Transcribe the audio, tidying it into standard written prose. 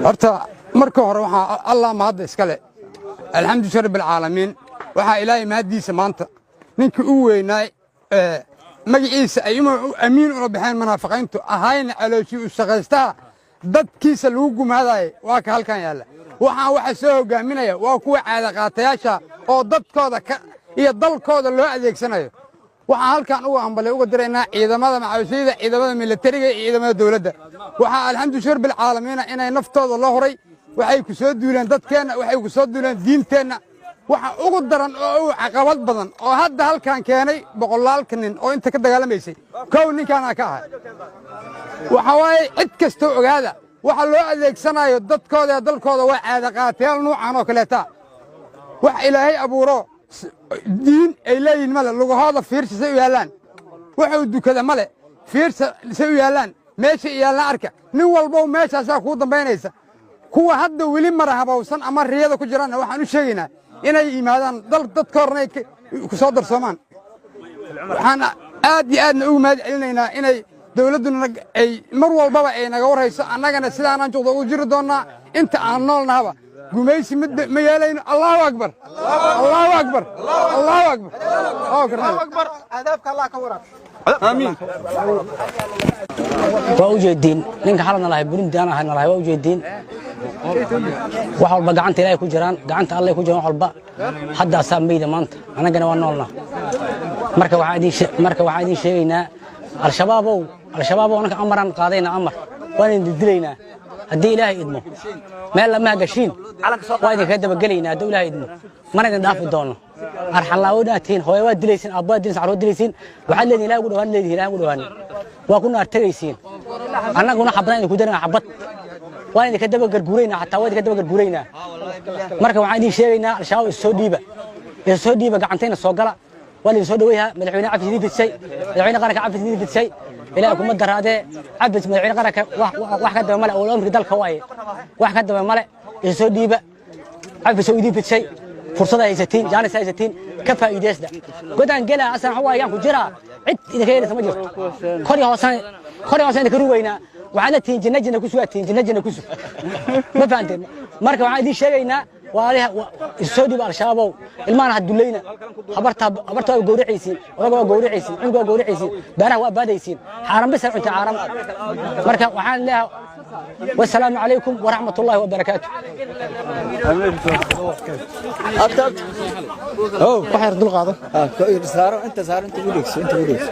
Horta marka hore waxaa Allah mahadda iskale, alxamdu rabbilcaalamiin. Waxaa Ilaahay mahaddiisa maanta ninkii u weynaay magaciisa ay amiin ula baxeen munaafiqiintu ahayna calooshii u shaqaystaha dadkiisa lagu gumaadaaye waa ka halkan yaalla. Waxaan waxa soo hoggaaminaya waa kuwa caadaqaatayaasha oo dadkooda iyo dalkooda loo adeegsanayo. Waxaan halkan uga hambalay uga diraynaa ciidamada macawisleyda, ciidamada militariga iyo ciidamada dowladda. Waxaa alxamdu rabbilcaalamiina inay naftooda loo huray. Waxay ku soo duuleen dadkeenna, waxay ku soo duuleen diinteenna. Waxa ugu daran oo ugu caqabad badan oo hadda halkan keenay boqolaalka nin oo inta ka dagaalamaysay, kow ninkaanaa ka ahay. Waxa waaye, cid kastoo ogaada, waxa loo adeegsanayo dadkooda ee dalkooda waa caadaqaatayaal nuucan oo kaleeta. Wax Ilaahay abuuro diin ay leeyihin male. Lugahooda fiirsa say u yaallaan, waxuu dukada male. Fiirsa say u yaallaan, meesha yaallaan arka. Nin walbow meeshaasaa kuu dambaynaysa. Kuwa hadda weli mara habawsan ama riyada ku jiraanna waxaan u sheegaynaa inay yimaadaan dal dadka horena ay ku soo darsoomaan. Waxaan aad iyo aadna ugu mahad celinaynaa inay dawladduna ay mar walbaba ay naga warhayso. Annagana sidaanaan juqda ugu jiri doonnaa inta aan noolnahaba. Gumaysi ma yeelayno. Allahu akbar, Allahu akbar, Allahu akbar. Aamiin. Waa u jeediin ninka xalad nalahay, Burundi aan ahay nalahay. Waa u jeediin, wax walba gacanta Ilaahay ku jiraan, gacanta Allay ku jiraan wax walba. Hadda asaa meyda maanta, annagana waa noolna. Marka waxaan idiin sheegaynaa, Al-Shabaabow, Al-Shabaabow, annaka amaraan qaadayna, amar waan idin dilaynaa haddii Ilaahay idmo. Meel lama gashiin, waa idinkaga dabagelaynaa hadduu Ilaahay idmo, mana idin dhaafi doono. Arxanlaawo tihiin, hooyo waa dilaysiin, aabbo waa dilaysiin, carruur dilaysiin. Waxaad leedihin Ilahay ugu dhawaan leedihin, Ilahay ugu dhawaan waa ku naar tegaysiin. Annaguna xabadaan idinku daranaa, xabad waan idinka daba garguuraynaa, xataa waa idinka daba garguuraynaa. Marka waxaan idin sheegaynaa, Al-Shabaab, is soo dhiiba, is soo dhiiba, gacantayna soo gala, waa laidin soo dhaweyhaa. Madaxweyne cafis idin fidsay, madaxweyne qaranka cafis idin fidsay. Ilaahay kuma daraadee, cafis madaxweyne qaranka wax ka daba male oo amri dalka waaye, wax ka daba male. Is soo dhiiba, cafis oo idin fidsay, fursad haysatiin, jaanis haysatiin, ka faa'iideysta. Godaan gelaa asan waxa waaye yaan ku jiraa, cid idinka yeelaysa ma jirto. Kor iyo hoosaan, kor iyo hoosaan idinka rugaynaa. Waxaad la tihiin jinna, jinna ku sugaa tihiin, jinna, jinna ku sug. Ma fahanteen? Marka waxaan idiin sheegaynaa, walaaliha, is soo dhiiba Al-Shabaabow, ilmahana ha dulayna. Habarta, habarta waa gowracaysiin, odaga waa gowracaysiin, cunuga waa gowracaysiin, beeraha waa baadaysiin, xaaran bisa cunta xaaran. Marka waxaan leeyahay, wasalaamu calaykum waraxmat ullaahi wabarakaatu. Wax yar dul qaado, saaro inta, saaro inta ugu dhegso, inta ugu dhegso.